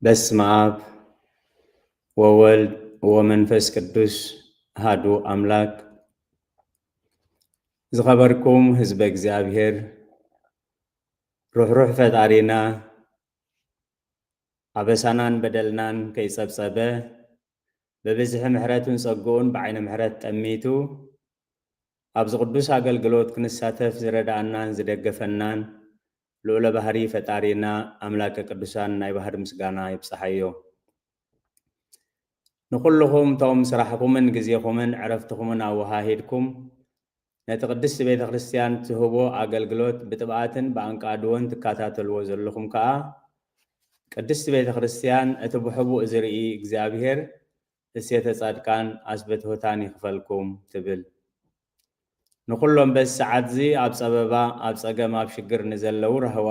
በስመ አብ ወወልድ ወመንፈስ ቅዱስ አሐዱ አምላክ። ዝኸበርኩም ህዝበ እግዚኣብሔር፣ ርሕሩሕ ፈጣሪና ኣበሳናን በደልናን ከይጸብጸበ፣ ብብዝሒ ምሕረቱን ጸግኡን ብዓይነ ምሕረት ጠሚቱ፣ ኣብዚ ቅዱስ ኣገልግሎት ክንሳተፍ ዝረድኣናን ዝደገፈናን ልዑለ ባህሪ ፈጣሪና ኣምላከ ቅዱሳን ናይ ባህሪ ምስጋና ይብጽሓዮ። ንኹልኹም እቶም ስራሕኩምን ግዜኹምን ዕረፍትኹምን ኣወሃሂድኩም ነቲ ቅድስቲ ቤተ ክርስቲያን ትህቦ ኣገልግሎት ብጥብኣትን ብኣንቃድዎን ትከታተልዎ ዘለኹም ከኣ፣ ቅድስቲ ቤተ ክርስቲያን እቲ ብሕቡእ ዝርኢ እግዚኣብሔር እሴተ ጻድቃን ኣስበ ትሑታን ይኽፈልኩም ትብል። ንኹሎም በዚ ሰዓትዚ ኣብ ጸበባ፣ ኣብ ጸገም፣ ኣብ ሽግር ንዘለዉ ራህዋ፣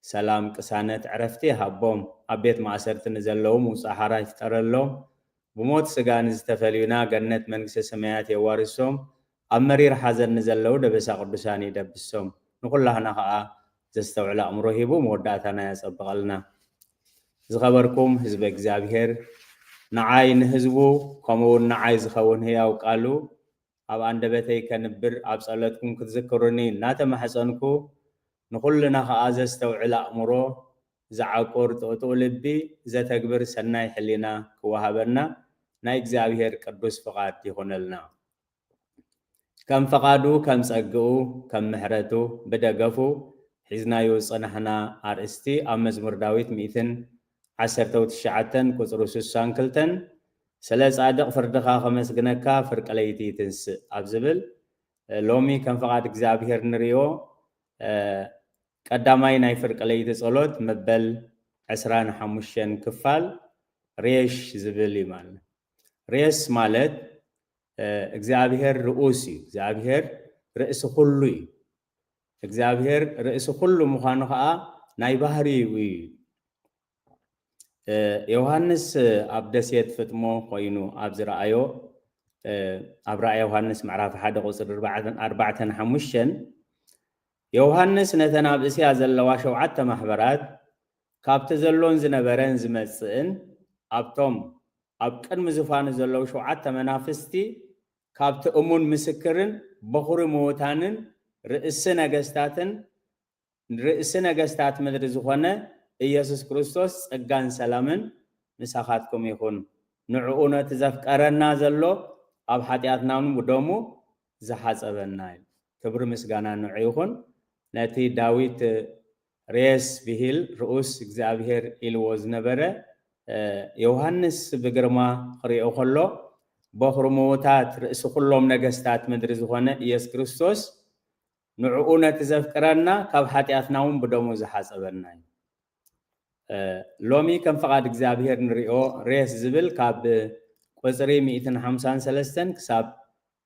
ሰላም፣ ቅሳነት፣ ዕረፍቲ ይሃቦም። ኣብ ቤት ማእሰርቲ ንዘለዉ ምውጻእ ሓራ ይፍጠረሎም። ብሞት ስጋ ንዝተፈልዩና ገነት መንግስተ ሰማያት የዋርሶም። ኣብ መሪር ሓዘን ንዘለዉ ደበሳ ቅዱሳን ይደብሶም። ንኹላህና ኸኣ ዘስተውዕል ኣእምሮ ሂቡ መወዳእታና ያጸብቐልና። ዝኸበርኩም ህዝበ እግዚኣብሔር፣ ንዓይ ንህዝቡ ከምኡ እውን ንዓይ ዝኸውን ህያው ቃሉ ኣብ ኣንደበተይ ከንብር ኣብ ጸሎትኩም ክትዝክሩኒ እናተማሕጸንኩ፣ ንኹልና ኸኣ ዘስተውዕል ኣእምሮ፣ ዝዓቁር ጥቕጥቕ ልቢ፣ ዘተግብር ሰናይ ሕሊና ክወሃበና ናይ እግዚኣብሔር ቅዱስ ፍቓድ ይኹነልና። ከም ፍቓዱ፣ ከም ጸግኡ፣ ከም ምሕረቱ ብደገፉ ሒዝናዮ ዝጸናሕና ኣርእስቲ ኣብ መዝሙር ዳዊት ሚእትን ዓሰርተው ትሽዓተን ቁጽሪ ስሳን ክልተን፣ "ስለ ጻድቕ ፍርድኻ ከመስግነካ ፍርቂ ለይቲ ትንስእ" ኣብ ዝብል፣ ሎሚ ከም ፍቓድ እግዚኣብሔር ንርእዮ፣ እ፣ ቀዳማይ ናይ ፍርቂ ለይቲ ጸሎት መበል ዕስራን ሓሙሽተን ክፋል ሬሽ ዝብል እዩ ማለት ነው። ሬስ ማለት፣ እ፣ እግዚኣብሔር ርኡስ እዩ። እግዚኣብሔር ርእሲ ኩሉ እዩ። እግዚኣብሔር ርእሲ ኩሉ ምዃኑ ኸኣ ናይ ባህሪኡ እዩ። እ፣ ዮሃንስ ኣብ ደሴት ፍጥሞ ኮይኑ ኣብ ዝረኣዮ፣ እ፣ ኣብ ራእይ ዮሃንስ ምዕራፍ ሓደ ቁጽሪ ኣርባዕተን፣ ኣርባዕተን ሓሙሽተን፣ ዮሃንስ ነተን ኣብ እስያ ዘለዋ ሸውዓተ ማሕበራት፣ ካብቲ ዘሎን ዝነበረን ዝመጽእን፣ ኣብቶም ኣብ ቅድሚ ዝፋኑ ዘለዉ ሸውዓተ መናፍስቲ፣ ካብቲ እሙን ምስክርን በኹሪ ምዉታንን ርእሲ ነገስታትን ርእሲ ነገስታት ምድሪ ዝኾነ ኢየሱስ ክርስቶስ ጸጋን ሰላምን ምሳኻትኩም ይኹን። ንዕኡ ነቲ ዘፍቀረና ዘሎ ኣብ ሓጢኣትና እውን ብደሙ ዝሓጸበና እዩ። ክብሪ ምስጋና ንዑ ይኹን። ነቲ ዳዊት ሬስ ብሂል ርኡስ እግዚኣብሔር ኢልዎ ዝነበረ፣ እ፣ ዮሃንስ ብግርማ ክሪኦ ከሎ፣ በኹሪ ምዉታት ርእሲ ኩሎም ነገስታት ምድሪ ዝኾነ ኢየሱስ ክርስቶስ ንዕኡ ነቲ ዘፍቅረና ካብ ሓጢኣትና እውን ብደሙ ዝሓጸበና እዩ። እ፣ ሎሚ ከም ፍቓድ እግዚኣብሔር ንሪኦ ሬስ ዝብል ካብ ቁጽሪ ሚእትን ሓምሳን ሰለስተን ክሳብ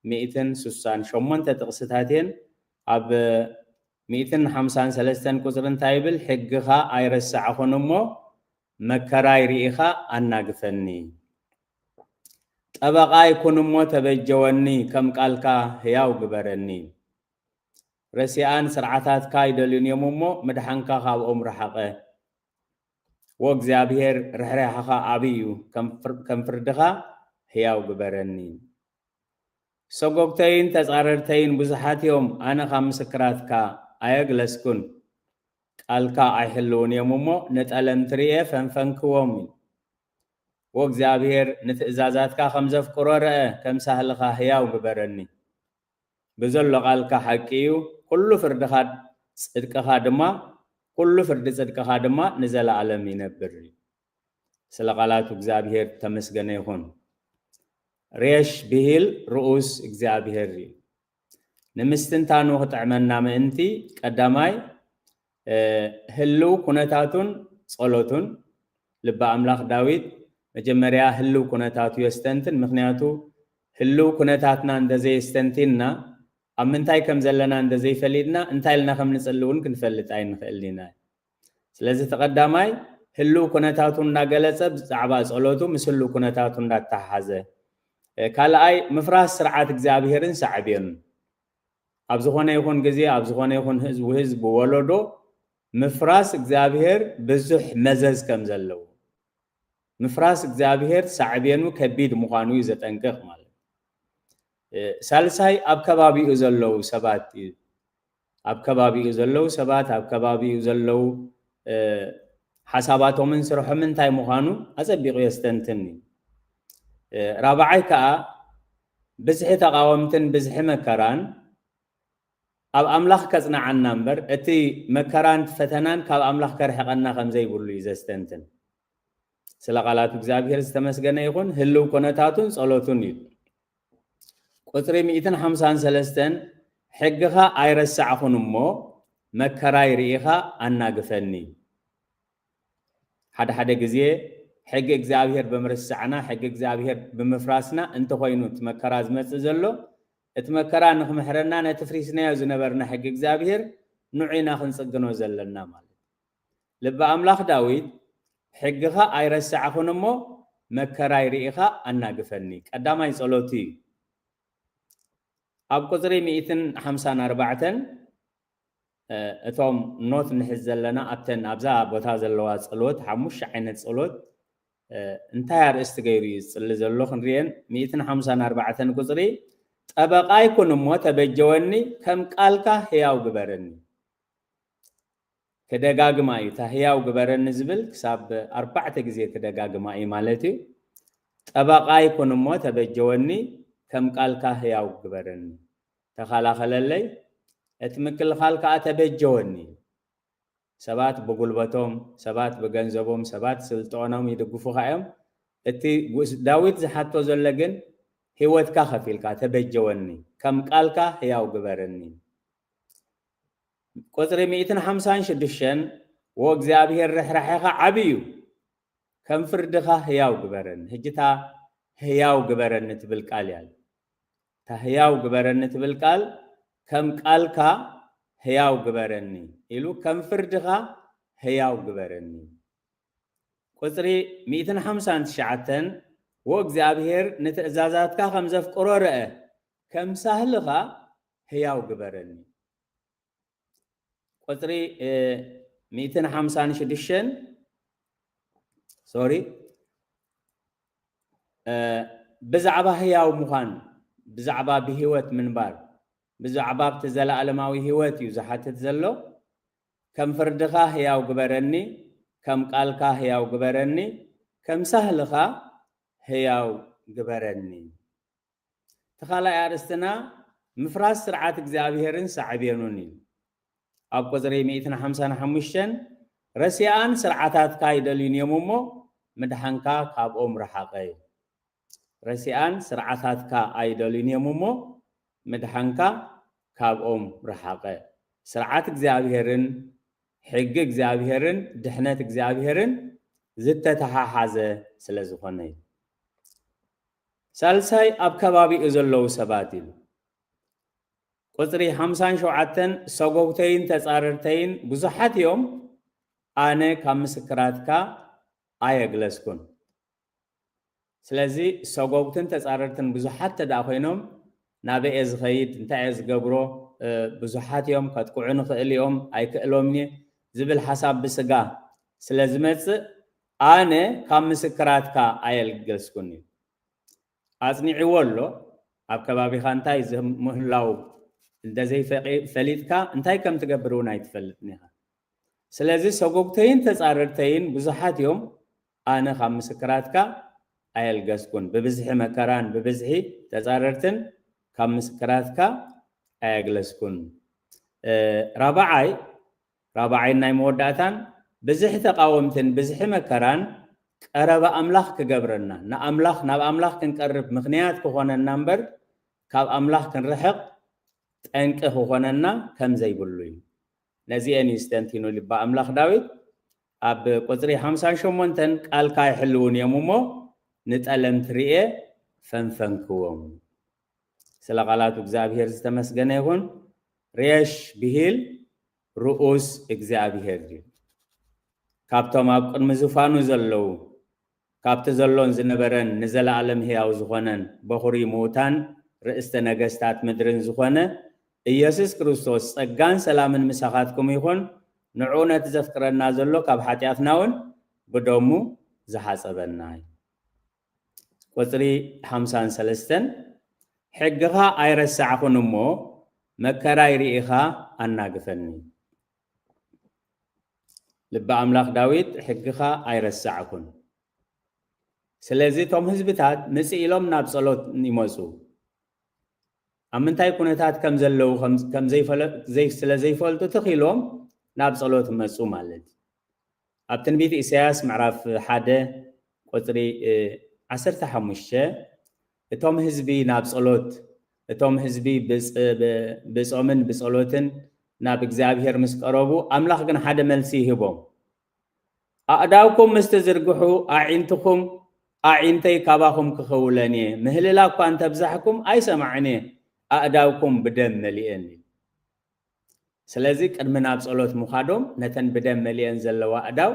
ሚእትን ስሳን ሸሞንተ ጥቕስታት እየን። ኣብ ሚእትን ሓምሳን ሰለስተን ቁጽሪ እንታይ ይብል? "ሕግኻ ኣይረሳዕኹን እሞ መከራይ ርኢኻ ኣናግፈኒ። ጠበቓይ ኩን እሞ ተበጀወኒ፣ ከም ቃልካ ህያው ግበረኒ። ረሲኣን ስርዓታትካ ኣይደልዩን እዮም እሞ፣ ምድሓንካ ካብኦም ረሓቐ። ወእግዚኣብሔር፣ ርሕራሕኻ ዓብዪ እዩ፣ ከም ፍር-፣ ከም ፍርድኻ ህያው ግበረኒ። ሰጎግተይን ተጻረርተይን ብዙሓት እዮም፣ ኣነ ካብ ምስክራትካ ኣየግለስኩን። ቃልካ ኣይሕልውን እዮም እሞ፣ ንጠለምቲ ርእየ ፈንፈንክዎም እዩ። ወእግዚኣብሔር፣ ንትእዛዛትካ ከም ዘፍቅሮ ረአ፣ ከም ሳህልኻ ህያው ግበረኒ። ብዘሎ ቃልካ ሓቂ እዩ፣ ኩሉ ፍርድኻ፣ ጽድቅኻ ድማ፣ ኩሉ ፍርዲ ጽድቅኻ ድማ ንዘለኣለም ይነብር እዩ። ስለ ቃላቱ እግዚኣብሔር ተመስገነ ይኹን። ሬሽ ብሂል ርኡስ እግዚኣብሔር እዩ። ንምስትንታኑ ክጥዕመና ምእንቲ፣ ቀዳማይ፣ እ፣ ህልው ኩነታቱን ጸሎቱን፣ ልበ ኣምላኽ ዳዊት መጀመርያ ህልው ኩነታቱ የስተንትን። ምኽንያቱ፣ ህልው ኩነታትና እንተዘየስተንቲንና፣ ኣብ ምንታይ ከም ዘለና እንተዘይፈሊጥና፣ እንታይ ኢልና ከም ንጽሊ እውን ክንፈልጥ ኣይንኽእልን ኢና። ስለዚ፣ እቲ ቀዳማይ ህልው ኩነታቱ እናገለጸ፣ ብዛዕባ ጸሎቱ ምስ ህልው ኩነታቱ እንዳተሓሓዘ፣ እ፣ ካልኣይ፣ ምፍራስ ስርዓት እግዚኣብሔርን ሳዕቤኑን። ኣብ ዝኾነ ይኹን ግዜ፣ ኣብ ዝኾነ ይኹን ህዝቢ፣ ህዝቢ ወለዶ፣ ምፍራስ እግዚኣብሔር ብዙሕ መዘዝ ከም ዘለዎ፣ ምፍራስ እግዚኣብሔር ሳዕቤኑ ከቢድ ምዃኑ እዩ ዘጠንቅቕ ማለት እዩ። ሳልሳይ ኣብ ከባቢኡ ዘለዉ ሰባት እዩ። ኣብ ከባቢኡ ዘለዉ ሰባት፣ ኣብ ከባቢኡ ዘለዉ ሓሳባቶምን ስርሖምን እንታይ ምዃኑ ኣጸቢቑ የስተንትን እዩ። ራብዓይ ከኣ ብዝሒ ተቓወምትን ብዝሒ መከራን ኣብ ኣምላኽ ከጽንዓና እምበር እቲ መከራን ፈተናን ካብ ኣምላኽ ከርሕቐና ከም ዘይብሉ እዩ ዘስተንትን። ስለ ቃላት እግዚኣብሔር ዝተመስገነ ይኹን። ህልው ኩነታቱን ጸሎቱን እዩ። ቁጽሪ ሚእትን ሓምሳን ሰለስተን ሕግኻ ኣይረሳዕኹን እሞ መከራይ ርኢኻ ኣናግፈኒ። ሓደ ሓደ ግዜ ሕጊ እግዚኣብሔር ብምርሳዕና፣ ሕጊ እግዚኣብሔር ብምፍራስና እንተኾይኑ እቲ መከራ ዝመጽእ ዘሎ፣ እቲ መከራ ንኽምሕረና ነቲ ፍሪስናዮ ዝነበርና ሕጊ እግዚኣብሔር ንዑ ኢና ክንጽግኖ ዘለና ማለት እዩ። ልቢ ኣምላኽ ዳዊት ሕግኻ ኣይረሳዕኹን እሞ መከራይ ርኢኻ ኣናግፈኒ። ቀዳማይ ጸሎቱ እዩ። ኣብ ቁጽሪ ሚእትን ሓምሳን ኣርባዕተን እቶም ኖት ንሕዝ ዘለና ኣብተን ኣብዛ ቦታ ዘለዋ ጸሎት ሓሙሽተ ዓይነት ጸሎት እንታይ ኣርእስቲ ገይሩ እዩ ዝጽሊ ዘሎ ክንሪኤን። ሚእትን ሓምሳን ኣርባዕተን ቁጽሪ ጠበቓይ ኩን እሞ ተበጀወኒ፣ ከም ቃልካ ህያው ግበረኒ። ክደጋግማ እዩ። እታ ህያው ግበረኒ ዝብል ክሳብ ኣርባዕተ ግዜ ክደጋግማ እዩ ማለት እዩ። ጠበቓይ ኩን እሞ ተበጀወኒ፣ ከም ቃልካ ህያው ግበረኒ። ተኸላኸለለይ፣ እቲ ምክልኻል ከኣ ተበጀወኒ። ሰባት ብጉልበቶም፣ ሰባት ብገንዘቦም፣ ሰባት ስልጣኖም ይድግፉኻ እዮም። እቲ ጉስ-፣ ዳዊት ዝሓቶ ዘሎ ግን ህይወትካ ከፊልካ ተበጀወኒ፣ ከም ቃልካ ህያው ግበረኒ። ቁጽሪ ሚእትን ሓምሳን ሽዱሽተን፣ "ወእግዚኣብሔር ርሕራሕኻ ዓቢ እዩ፣ ከም ፍርድኻ ህያው ግበረኒ።" ሕጂ እታ ህያው ግበረኒ ትብል ቃል እያ። እታ ህያው ግበረኒ ትብል ቃል፣ "ከም ቃልካ ህያው ግበረኒ" ኢሉ፣ "ከም ፍርድኻ ህያው ግበረኒ።" ቁጽሪ ሚእትን ሓምሳን ትሽዓተን፣ "ወእግዚኣብሔር ንትእዛዛትካ ከም ዘፍቅሮ ርአ፣ ከም ሳህልኻ ህያው ግበረኒ።" ቁጽሪ ሚእትን ሓምሳን ሽዱሽተን፣ ሶሪ፣ ብዛዕባ ህያው ምዃን፣ ብዛዕባ ብህይወት ምንባር፣ ብዛዕባ ኣብቲ ዘለኣለማዊ ህይወት እዩ ዝሓትት ዘሎ። "ከም ፍርድኻ ህያው ግበረኒ፣ ከም ቃልካ ህያው ግበረኒ፣ ከም ሳህልኻ ህያው ግበረኒ።" እቲ ካልኣይ ኣርእስትና ምፍራስ ስርዓት እግዚኣብሔርን ሳዕቤኑን እዩ። ኣብ ቁጽሪ ሚእትን ሓምሳን ሓሙሽተን፣ "ረሲኣን ስርዓታትካ ኣይደልዩን እዮም እሞ ምድሓንካ ካብኦም ረሓቐ" እዩ። "ረሲኣን ስርዓታትካ ኣይደልዩን እዮም እሞ ምድሓንካ ካብኦም ረሓቐ።" ስርዓት እግዚኣብሔርን ሕጊ እግዚኣብሔርን ድሕነት እግዚኣብሔርን ዝተተሓሓዘ ስለ ዝኾነ እዩ። ሳልሳይ ኣብ ከባቢኡ ዘለዉ ሰባት ኢሉ። ቁጽሪ ሓምሳን ሸውዓተን፣ "ሰጎግተይን ተጻረርተይን ብዙሓት እዮም፣ ኣነ ካብ ምስክራትካ ኣየግለስኩን።" ስለዚ ሰጎግትን ተጻረርትን ብዙሓት ተደኣ ኮይኖም፣ ናበይ እየ ዝኸይድ፣ እንታይ እየ ዝገብሮ፣ ብዙሓት እዮም፣ ከጥቅዑ ንኽእል እዮም፣ ኣይክእሎምን እየ ዝብል ሓሳብ ብስጋ ስለ ዝመጽእ፣ ኣነ ካብ ምስክራትካ ኣየልገስኩን እዩ። ኣጽኒዕዎ ኣሎ። ኣብ ከባቢኻ እንታይ ምህላው እንተዘይፈቂ-፣ ፈሊጥካ እንታይ ከም ትገብር እውን ኣይትፈልጥን ኢኻ። ስለዚ ሰጎግተይን ተጻረርተይን ብዙሓት እዮም፣ ኣነ ካብ ምስክራትካ ኣየልገስኩን። ብብዝሒ መከራን ብብዝሒ ተጻረርትን ካብ ምስክራትካ ኣየግለስኩን። እ፣ ራብዓይ፣ ራብዓይን ናይ መወዳእታን፣ ብዝሒ ተቓወምትን ብዝሒ መከራን ቀረባ ኣምላኽ ክገብረና፣ ንኣምላኽ፣ ናብ ኣምላኽ ክንቀርብ ምኽንያት ክኾነና እምበር፣ ካብ ኣምላኽ ክንርሕቕ ጠንቂ ክኾነና ከም ዘይብሉ እዩ። ነዚኤን እዩ ዝተንቲኑ ልቢ ኣምላኽ ዳዊት። ኣብ ቁጽሪ ሓምሳን ሸሞንተን፣ "ቃልካ ኣይሕልውን እዮም እሞ፣ ንጠለምቲ ርእየ ፈንፈንክዎም።" ስለ ቃላቱ እግዚኣብሔር ዝተመስገነ ይኹን። ሬሽ ብሂል ርኡስ እግዚኣብሔር እዩ። ካብቶም ኣብ ቅድሚ ዝፋኑ ዘለዉ፣ ካብቲ ዘሎን ዝነበረን ንዘለኣለም ሕያው ዝኾነን በኹሪ ምዉታን ርእስተ ነገስታት ምድርን ዝኾነ ኢየሱስ ክርስቶስ ጸጋን ሰላምን ምሳኻትኩም ይኹን። ንዑ ነቲ ዘፍቅረና ዘሎ ካብ ሓጢኣትና እውን ብደሙ ዝሓጸበና እዩ። ቁጽሪ ሓምሳን ሰለስተን፣ ሕግኻ ኣይረሳዕኹን እሞ፣ መከራይ ርኢኻ ኣናግፈኒ። ልበ ኣምላኽ ዳዊት፣ ሕግኻ ኣይረሳዕኩን። ስለዚ እቶም ህዝብታት ምጽእ ኢሎም ናብ ጸሎት ይመጹ። ኣብ ምንታይ ኩነታት ከም ዘለዉ ከም፣ ከም ዘይፈለ-፣ ዘይ-፣ ስለ ዘይፈልጡ ትኽ ኢሎም ናብ ጸሎት መጹ ማለት እዩ። ኣብ ትንቢት ኢሳያስ ምዕራፍ ሓደ ቁጽሪ፣ እ፣ ዓሰርተ ሓሙሽተ፣ እቶም ህዝቢ ናብ ጸሎት፣ እቶም ህዝቢ ብጽ-፣ ብ-፣ ብጾምን ብጸሎትን ናብ እግዚኣብሔር ምስ ቀረቡ፣ ኣምላኽ ግን ሓደ መልሲ ይህቦም። ኣእዳውኩም ምስ ትዝርግሑ፣ ኣዒንትኹም፣ ኣዒንተይ ካባኹም ክኽውለን እየ። ምህልላ እኳ እንተብዛሕኩም፣ ኣይሰማዕን እየ። ኣእዳውኩም ብደም መሊኤን እዩ። ስለዚ ቅድሚ ናብ ጸሎት ምኻዶም፣ ነተን ብደም መሊኤን ዘለዋ ኣእዳው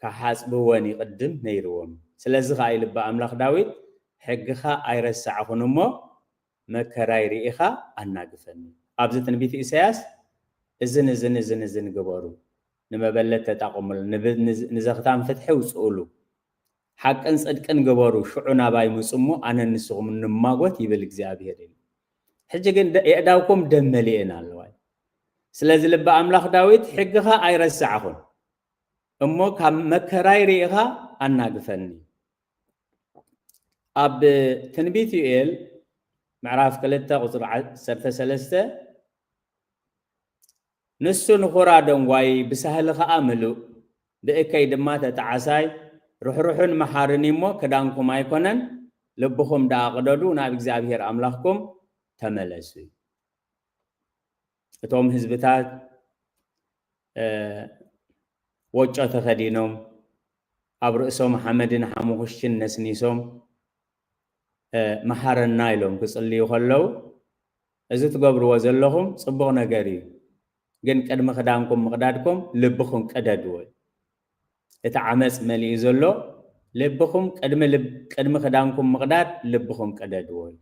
ክሓጽብወን ይቕድም ነይርዎም። ስለዚ ኸኣ እዩ ልበ ኣምላኽ ዳዊት፣ ሕግኻ ኣይረሳዕኹን እሞ፣ መከራይ ርኢኻ ኣናግፈኒ። ኣብዚ ትንቢት ኢሳያስ እዝን፣ እዝን፣ እዝን፣ እዝን ግበሩ። ንመበለት ተጣቕሙሉ፣ ንብ-፣ ንዝ-፣ ንዘኽታም ፍትሒ ውጽኡሉ። ሓቅን ጽድቅን ግበሩ፣ ሽዑ ናባይ ምጹ እሞ ኣነን ንስኹም ንማጎት ይብል እግዚኣብሔር እዩ። ሕጂ ግን ደ-፣ የእዳውኩም ደም መሊኤን ኣለዋ። ስለዚ ልበ ኣምላኽ ዳዊት ሕግኻ ኣይረሳዕኹን እሞ ካብ መከራይ ርኢኻ ኣናግፈኒ። ኣብ ትንቢት ዩኤል ምዕራፍ ክልተ ቁጽሪ ዓሰርተ ሰለስተ፣ ንሱ ንኹራ ደንጓዪ፣ ብሳህሊ ኸኣ ምሉእ፣ ብእከይ ድማ ተጣዓሳይ፣ ርሕሩሕን መሓርን እዩ እሞ፣ ክዳንኩም ኣይኮነን፣ ልብኹም ደኣ ቅደዱ፣ ናብ እግዚኣብሔር ኣምላኽኩም ተመለሱ። እቶም ህዝብታት፣ እ፣ ወጮ ተኸዲኖም፣ ኣብ ርእሶም ሓመድን ሓሙኽሽትን ነስኒሶም፣ እ፣ መሓረና ኢሎም ክጽልዩ ከለዉ፣ እዚ ትገብርዎ ዘለኹም ጽቡቕ ነገር እዩ፣ ግን ቅድሚ ክዳንኩም ምቕዳድኩም ልብኹም ቅደድዎ እዩ። እቲ ዓመጽ መሊኡ ዘሎ ልብኹም ቅድሚ ልብ-፣ ቅድሚ ክዳንኩም ምቕዳድ ልብኹም ቅደድዎ እዩ።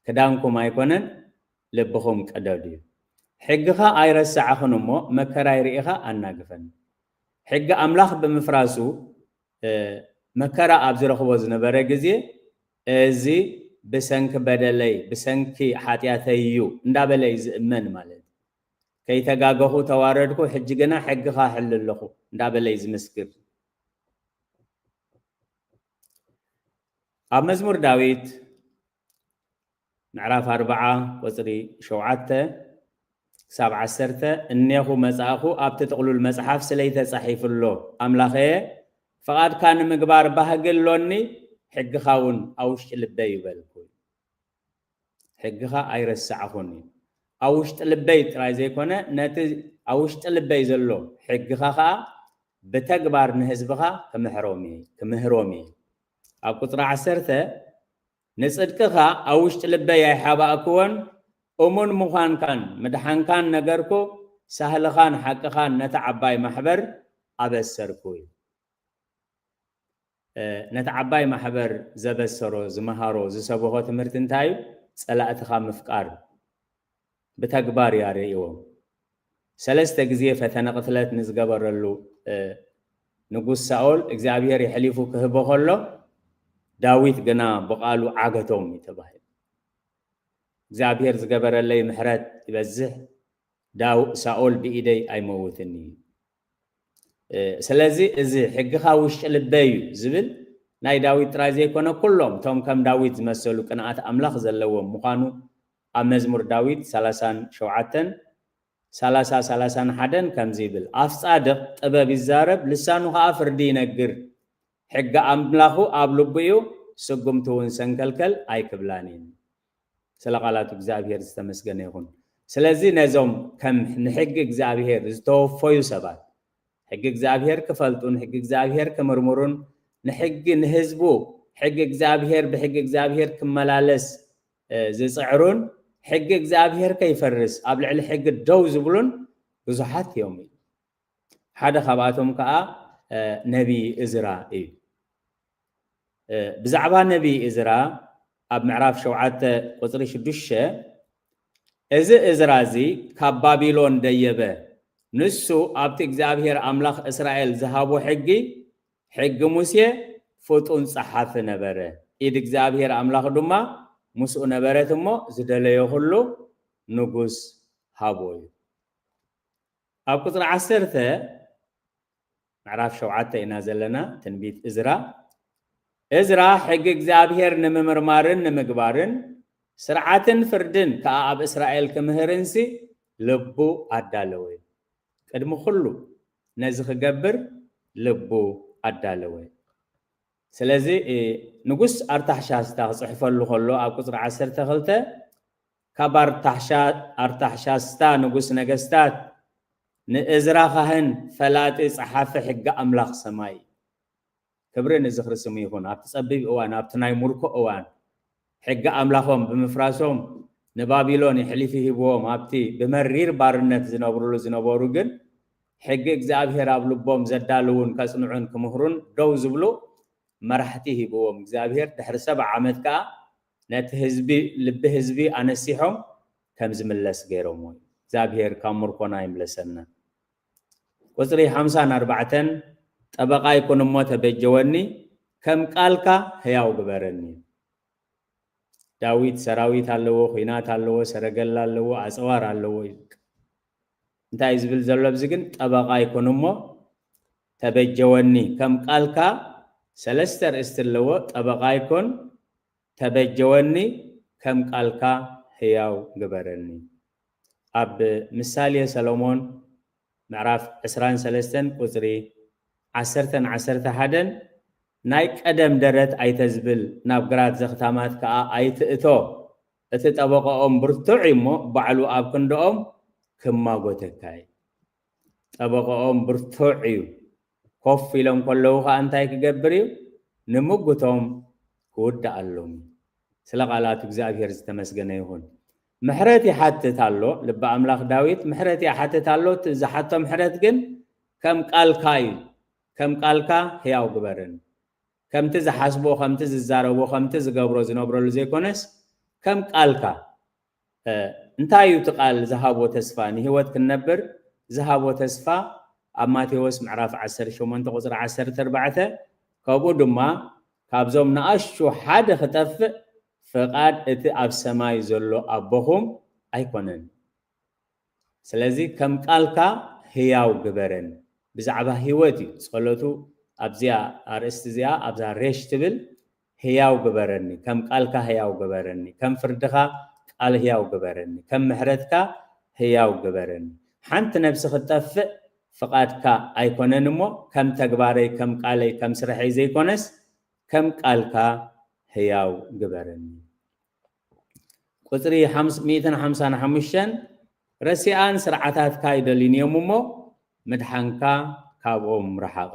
ክዳንኩም ኣይኮነን፣ ልብኹም ቅደዱ እዩ። ሕግኻ ኣይረሳዕኹን እሞ፣ መከራይ ርኢኻ ኣናግፈኒ። ሕጊ ኣምላኽ ብምፍራሱ፣ እ፣ መከራ ኣብ ዝረኽቦ ዝነበረ ግዜ፣ እዚ ብሰንኪ በደለይ፣ ብሰንኪ ሓጢኣተይ እዩ እንዳበለ እዩ ዝእመን ማለት እዩ። ከይተጋገኹ ተዋረድኩ፣ ሕጂ ግና ሕግኻ እሕሉ ኣለኹ እንዳበለ እዩ ዝምስክር። ኣብ መዝሙር ዳዊት ምዕራፍ ኣርብዓ ቁጽሪ ሸውዓተ ክሳብ ዓሰርተ፣ እኔኹ መጻእኹ፣ ኣብቲ ጥቕሉል መጽሓፍ ስለይ ተጻሒፉ ኣሎ። ኣምላኸየ፣ ፍቓድካ ንምግባር ባህጊ ኣሎኒ፣ ሕግኻ እውን ኣብ ውሽጢ ልበይ እዩ በልኩ። ሕግኻ ኣይረሳዕኹን እዩ። ኣብ ውሽጢ ልበይ ጥራይ ዘይኮነ፣ ነቲ ኣብ ውሽጢ ልበይ ዘሎ ሕግኻ ኸኣ ብተግባር ንህዝብኻ ክምህሮም እየ፣ ክምህሮም እየ። ኣብ ቁጽሪ ዓሰርተ፣ ንጽድቅኻ ኣብ ውሽጢ ልበይ ኣይሓባእክዎን፣ እሙን ምዃንካን ምድሓንካን ነገርኩ፣ ሳህልኻን ሓቅኻን ነቲ ዓባይ ማሕበር ኣበሰርኩ እዩ። እ፣ ነቲ ዓባይ ማሕበር ዘበሰሮ፣ ዝመሃሮ፣ ዝሰበኾ ትምህርቲ እንታይ እዩ? ጸላእትኻ ምፍቃር። ብተግባር እዩ ኣርእይዎም። ሰለስተ ግዜ ፈተነ ቅትለት ንዝገበረሉ፣ እ፣ ንጉስ ሳኦል እግዚኣብሔር የሕሊፉ ክህቦ ከሎ፣ ዳዊት ግና ብቓሉ ዓገቶም እዩ ተባሂሉ። እግዚኣብሔር ዝገበረለይ ምሕረት ይበዝሕ፣ ዳው-፣ ሳኦል ብኢደይ ኣይመውትን እዩ። እ፣ ስለዚ እዚ ሕግኻ ውሽጢ ልበይ እዩ ዝብል ናይ ዳዊት ጥራይ ዘይኮነ፣ ኩሎም እቶም ከም ዳዊት ዝመሰሉ ቅንኣት ኣምላኽ ዘለዎም ምዃኑ ኣብ መዝሙር ዳዊት ሰላሳን ሸውዓተን፣ ሰላሳ፣ ሰላሳን ሓደን ከምዚ ይብል፣ ኣፍ ጻድቕ ጥበብ ይዛረብ፣ ልሳኑ ኸኣ ፍርዲ ይነግር። ሕጊ ኣምላኹ ኣብ ልቡ እዩ፣ ስጉምቱ እውን ሰንከልከል ኣይክብላን እዩ። ስለ ቃላቱ እግዚኣብሔር ዝተመስገነ ይኹን። ስለዚ ነዞም ከም ንሕጊ እግዚኣብሔር ዝተወፈዩ ሰባት፣ ሕጊ እግዚኣብሔር ክፈልጡን ሕጊ እግዚኣብሔር ክምርምሩን፣ ንሕጊ ንህዝቡ፣ ሕጊ እግዚኣብሔር፣ ብሕጊ እግዚኣብሔር ክመላለስ፣ እ፣ ዝጽዕሩን፣ ሕጊ እግዚኣብሔር ከይፈርስ ኣብ ልዕሊ ሕጊ ደው ዝብሉን ብዙሓት እዮም። ሓደ ካብኣቶም ከኣ፣ እ፣ ነቢ እዝራ እዩ። እ፣ ብዛዕባ ነቢ እዝራ ኣብ ምዕራፍ ሸውዓተ ቁጽሪ ሽዱሽተ፣ እዚ እዝራ እዚ ካብ ባቢሎን ደየበ፣ ንሱ ኣብቲ እግዚኣብሔር ኣምላኽ እስራኤል ዝሃቦ ሕጊ ሕጊ ሙሴ ፍጡን ጸሓፊ ነበረ፣ ኢድ እግዚኣብሔር ኣምላኽ ድማ ምስኡ ነበረት እሞ ዝደለዮ ኩሉ ንጉስ ሃቦ እዩ። ኣብ ቁጽሪ ዓሰርተ ምዕራፍ ሸውዓተ ኢና ዘለና፣ ትንቢት እዝራ። እዝራ ሕጊ እግዚኣብሔር ንምምርማርን ንምግባርን ስርዓትን ፍርድን ከኣ ኣብ እስራኤል ክምህርንሲ ልቡ ኣዳለወ። ቅድሚ ኩሉ ነዚ ክገብር ልቡ ኣዳለወ። ስለዚ ንጉስ ኣርታሕሻስታ ክጽሕፈሉ ከሎ ኣብ ቁጽሪ ዓሰርተ ክልተ ካብ ኣርታሕሻስታ ንጉስ ነገስታት ንእዝራ ካህን ፈላጢ ጸሓፊ ሕጊ ኣምላኽ ሰማይ ክብሪ ንዝኽሪ ስሙ ይኹን። ኣብቲ ጸቢብ እዋን ኣብቲ ናይ ሙርኮ እዋን ሕጊ ኣምላኾም ብምፍራሶም ንባቢሎን የሕሊፉ ሂብዎም ኣብቲ ብመሪር ባርነት ዝነብሩሉ ዝነበሩ ግን ሕጊ እግዚኣብሔር ኣብ ልቦም ዘዳልውን ከጽንዑን ክምህሩን ደው ዝብሉ መራሕቲ ሂብዎም እግዚኣብሔር ድሕሪ ሰብዓ ዓመት ከኣ ነቲ ህዝቢ ልቢ ህዝቢ ኣነሲሖም ከም ዝምለስ ገይሮምዎ እዩ። እግዚኣብሔር ካብ ምርኮና ይምለሰና። ቁጽሪ ሓምሳን ኣርባዕተን ጠበቓ ይኩን እሞ ተበጀወኒ ከም ቃልካ ህያው ግበረኒ። ዳዊት ሰራዊት ኣለዎ፣ ኹናት ኣለዎ፣ ሰረገላ ኣለዎ፣ ኣጽዋር ኣለዎ እዩ። እንታይ ዝብል ዘሎ ኣብዚ ግን ጠበቓ ይኩን እሞ ተበጀወኒ ከም ቃልካ ሰለስተ ርእስቲ ኣለዎ። ጠበቓ ይኩን ተበጀወኒ ከም ቃልካ ህያው ግበረኒ። ኣብ ምሳሌ ሰሎሞን ምዕራፍ ዕስራን ሰለስተን ቁጽሪ ዓሰርተን ዓሰርተ ሓደን ናይ ቀደም ደረት ኣይተዝብል ናብ ግራት ዘኽታማት ከኣ ኣይትእቶ። እቲ ጠበቐኦም ብርቱዕ እዩ እሞ ባዕሉ ኣብ ክንድኦም ክማጎተካ እዩ። ጠበቐኦም ብርቱዕ እዩ። ኮፍ ኢሎም ከለዉ ከኣ እንታይ ክገብር እዩ? ንምጉቶም ክውድኣሎም እዩ። ስለ ቃላቱ እግዚኣብሔር ዝተመስገነ ይኹን። ምሕረት ይሓትት ኣሎ። ልቢ ኣምላኽ ዳዊት ምሕረት ይሓትት ኣሎ። እቲ ዝሓቶ ምሕረት ግን ከም ቃልካ እዩ። ከም ቃልካ ህያው ግበርን። ከምቲ ዝሓስቦ፣ ከምቲ ዝዛረቦ፣ ከምቲ ዝገብሮ ዝነብረሉ ዘይኮነስ ከም ቃልካ እንታይ እዩ እቲ ቃል ዝሃቦ ተስፋ? ንህይወት ክንነብር ዝሃቦ ተስፋ ኣብ ማቴዎስ ምዕራፍ ዓሰርተ ሸሞንተ ቁጽሪ ዓሰርተ ኣርባዕተ፣ ከምኡ ድማ ካብዞም ንኣሽቱ ሓደ ክጠፍእ ፍቓድ እቲ ኣብ ሰማይ ዘሎ ኣቦኹም ኣይኮነን። ስለዚ ከም ቃልካ ህያው ግበረን። ብዛዕባ ህይወት እዩ ጸሎቱ ኣብዚኣ ኣርእስቲ እዚኣ ኣብዛ ሬሽ ትብል ህያው ግበረኒ፣ ከም ቃልካ ህያው ግበረኒ፣ ከም ፍርድኻ ቃል ህያው ግበረኒ፣ ከም ምሕረትካ ህያው ግበረኒ። ሓንቲ ነብሲ ክትጠፍእ ፍቓድካ ኣይኮነን እሞ ከም ተግባረይ፣ ከም ቃለይ፣ ከም ስርሐይ ዘይኮነስ ከም ቃልካ ህያው ግበረኒ። ቁጽሪ ሓምስ- ሚእትን ሓምሳን ሓሙሽተን ረሲኣን ስርዓታትካ ኣይደልዩን እዮም እሞ ምድሓንካ ካብኦም ረሓቐ።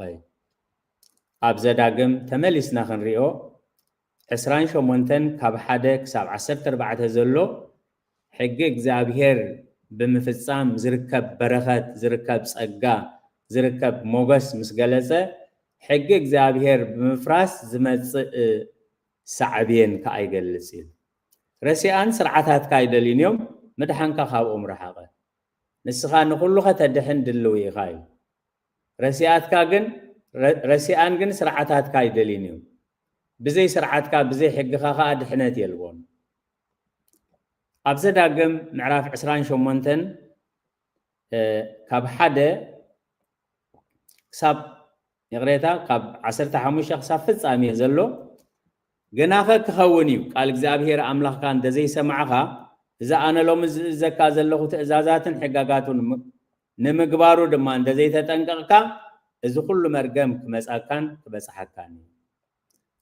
ኣብ ዘዳግም ተመሊስና ክንሪኦ ዕስራን ሸሞንተን ካብ ሓደ ክሳብ ዓሰርተ ኣርባዕተ ዘሎ ሕጊ እግዚኣብሔር ብምፍጻም ዝርከብ በረኸት፣ ዝርከብ ጸጋ፣ ዝርከብ ሞገስ ምስ ገለጸ ሕጊ እግዚኣብሔር ብምፍራስ ዝመጽእ ሳዕቤን ከኣ ይገልጽ እዩ። ረሲኣን ስርዓታትካ ኣይደልዩን እዮም፣ ምድሓንካ ካብኦም ረሓቐ። ንስኻ ንኹሉ ከተድሕን ድልው ኢኻ እዩ። ረሲኣትካ ግን ረሲኣን ግን ስርዓታትካ ኣይደልዩን እዮም። ብዘይ ስርዓትካ ብዘይ ሕግኻ ከኣ ድሕነት የልቦን። ኣብ ዘዳግም ምዕራፍ ዕስራን ሸሞንተን ካብ ሓደ ክሳብ ይቕሬታ ካብ ዓሰርተ ሓሙሽተ ክሳብ ፍጻሜ ዘሎ ግናኸ ክኸውን እዩ ቃል እግዚኣብሔር ኣምላኽካ እንተዘይሰማዕኻ እዚ ኣነ ሎሚ ዝእዘካ ዘለኹ ትእዛዛትን ሕጋጋቱን ንምግባሩ ድማ እንተዘይተጠንቀቕካ እዚ ኩሉ መርገም ክመጻካን ክበጽሓካን እዩ።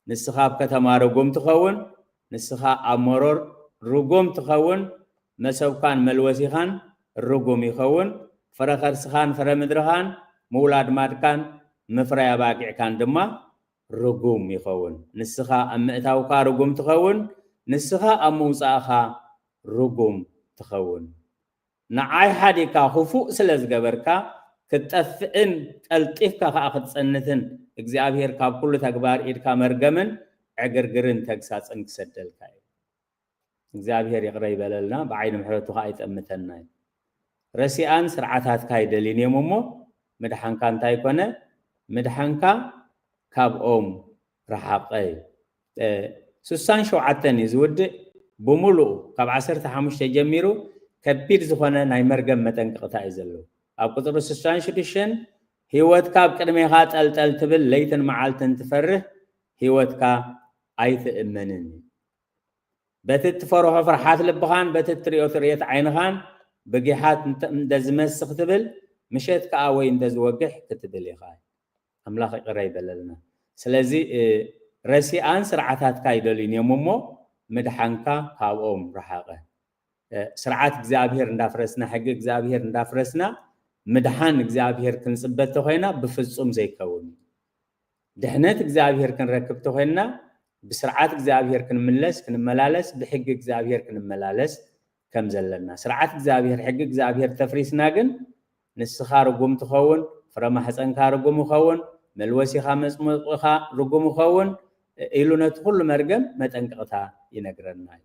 ንስኻ ኣብ ከተማ ርጉም ትኸውን፣ ንስኻ ኣብ መሮር ርጉም ትኸውን፣ መሰብካን መልወሲኻን ርጉም ይኸውን፣ ፍረ ከርስኻን ፍረ ምድርኻን ምውላድ ማድካን ምፍራይ ኣባጊዕካን ድማ ርጉም ይኸውን። ንስኻ ኣብ ምእታውካ ርጉም ትኸውን፣ ንስኻ ኣብ ምውጻእኻ ርጉም ትኸውን። ንዓይ ሓዲካ ክፉእ ስለ ዝገበርካ ክትጠፍእን ቀልጢፍካ ከኣ ክትጸንትን እግዚኣብሔር ካብ ኩሉ ተግባር ኢድካ መርገምን ዕግርግርን ተግሳጽን ክሰደልካ እዩ። እግዚኣብሔር ይቕረ ይበለልና፣ ብዓይኒ ምሕረቱ ከኣ ይጠምተና እዩ። ረሲኣን ስርዓታትካ ኣይደልዩን እዮም እሞ ምድሓንካ እንታይ ኮነ? ምድሓንካ ካብኦም ረሓቐ። ስሳን ሸውዓተን እዩ ዝውድእ። ብምሉኡ ካብ ዓሰርተ ሓሙሽተ ጀሚሩ ከቢድ ዝኾነ ናይ መርገም መጠንቀቕታ እዩ ዘለዎ። ኣብ ቁፅሪ ስሳን ሽዱሽተን፣ ህይወትካ ኣብ ቅድሜኻ ጠልጠል ትብል፣ ለይትን መዓልትን ትፈርህ፣ ህይወትካ ኣይትእመንን እዩ። በቲ እትፈርሖ ፍርሓት ልብኻን በቲ እትሪኦ ትርኢት ዓይንኻን ብጊሓት እንተ ዝመስኽ ትብል፣ ምሸት ከኣ ወይ እንተ ዝወግሕ ክትብል ኢኻ። ኣምላኽ ይቕረ ይበለልና። ስለዚ ረሲኣን ስርዓታትካ ኣይደልዩን እዮም እሞ፣ ምድሓንካ ካብኦም ረሓቐ። ስርዓት እግዚኣብሔር እንዳፍረስና፣ ሕጊ እግዚኣብሔር እንዳፍረስና፣ ምድሓን እግዚኣብሔር ክንፅበ ተኾይና ብፍፁም ዘይከውን እዩ። ድሕነት እግዚኣብሔር ክንረክብ ተኾይንና፣ ብስርዓት እግዚኣብሔር ክንምለስ፣ ክንመላለስ፣ ብሕጊ እግዚኣብሔር ክንመላለስ ከም ዘለና። ስርዓት እግዚኣብሔር፣ ሕጊ እግዚኣብሔር ተፍሪስና ግን፣ ንስኻ ርጉም ትኸውን፣ ፍረ ማሕፀንካ ርጉም ይኸውን፣ መልወሲኻ መፅሙቕኻ ርጉም ይኸውን ኢሉ ነቲ ኩሉ መርገም መጠንቀቕታ ይነግረና እዩ።